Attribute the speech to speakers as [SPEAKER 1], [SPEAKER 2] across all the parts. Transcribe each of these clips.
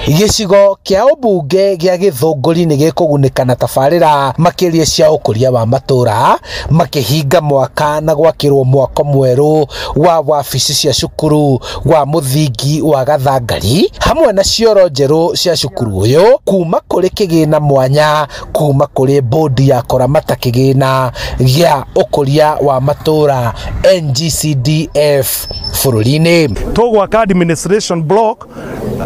[SPEAKER 1] Gĩcigo kĩa ũmbunge gĩa Gĩthũngũri nĩ gĩkũgunĩka na tabarĩra makĩria cia ũkũria wa matũra, makĩhinga mwaka na gwakĩrwo mwako mwerũ wa wabici cia cukuru wa mũthingi wa Gathangari, hamwe na cioro njerũ cia cukuru ũyũ kuma kũrĩ kĩgĩna mwanya kuma kũrĩ bodi ya kũramata kĩgĩna gĩa ũkũria wa matũra NGCDF bũrũri-inĩ.
[SPEAKER 2] Tũgwaka administration block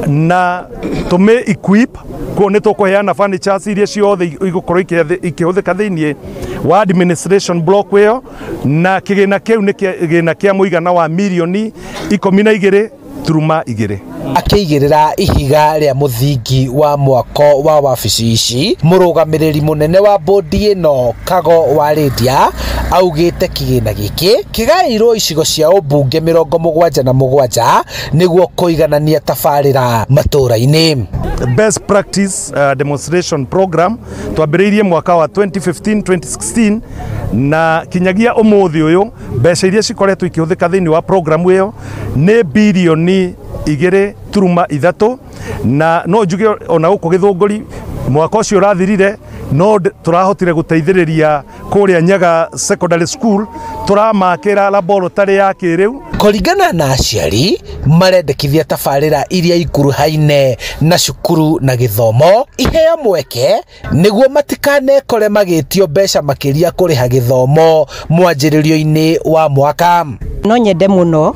[SPEAKER 2] na tũmĩ equip, kuo nĩ tũkũheana furnitures iria ciothe igũkorwo ikĩhũthĩka thĩinĩ wa administration block ĩyo, na kĩgĩna kĩu nĩ kĩgĩna kĩa mũigana wa mirioni 12.2.
[SPEAKER 1] Akĩigĩrĩra ihiga rĩa mũthingi wa mwako wa wabici ici, mũrũgamĩrĩri mũnene wa bodi ĩno Kago wa Lydia augĩte kĩgĩna gĩkĩ kĩgaĩirwo icigo cia ũmbunge 77 nĩguo kũiganania tabarĩra matũra-inĩ.
[SPEAKER 2] Best practice demonstration program twambĩrĩirie mwaka wa 2015-2016, na kinyagia ũmũthĩ ũyũ mbeca iria cikoretwo ikĩhũthĩka thĩinĩ wa program ĩyo nĩ birioni 2.3, na no njuge ona gũkũ Gĩthũngũri mwaka ũcio ũrathirire no tũrahotire gũteithĩrĩria kũrĩa Nyaga Secondary School, tũramakĩra laboratory ya kĩrĩu.
[SPEAKER 1] Kũringana na aciari, marendekithia tabarĩra iria ikuruhaine na cukuru na gĩthomo iheo mweke nĩguo matikanekore magĩtio mbeca makĩria kũrĩha gĩthomo mwanjĩrĩrio-inĩ wa mwaka.
[SPEAKER 3] No nyende mũno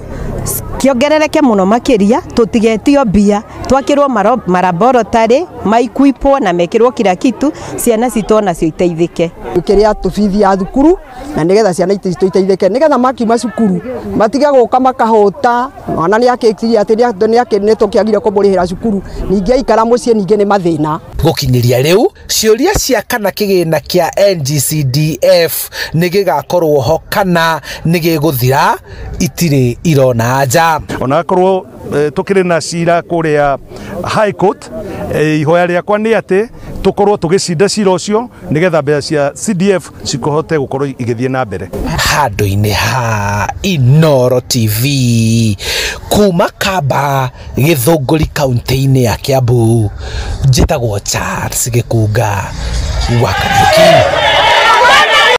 [SPEAKER 3] kĩongerereke mũno makĩria, tũtigetio mbia, twakĩrwo maraboratory maikuipwo na mekĩrwo kila kitu, ciana citũ onacio iteithĩke.
[SPEAKER 4] Kĩrĩa tũbithi ya thukuru na nĩgetha ciana itũ iteithĩke, nĩgetha makiuma cukuru matige gũka makahũta, mwana nĩ akĩtiria atĩ nĩ tũkĩagire kũmũrĩhĩra cukuru, ningĩ aikara mũciĩ ningĩ nĩ mathĩna.
[SPEAKER 1] Gũkinyĩria rĩu ciũria cia kana kĩgĩna kĩa NGCDF nĩ gĩgakorwo ho kana nĩ gĩgũthira itirĩ irona anja.
[SPEAKER 2] Ona akorwo tũkĩrĩ na cira kũrĩa High Court, ihoya rĩakwa nĩ atĩ tũkorwo tũgĩcinda cira ũcio nĩgetha mbeca cia CDF cikohote gũkorwo igĩthiĩ na mbere.
[SPEAKER 1] Handũ-inĩ ha Inooro TV kuma Kamba Gĩthũngũri kaunti-inĩ ya Kiambu, njĩtagwo Charles Gĩkunga wa Kariuki.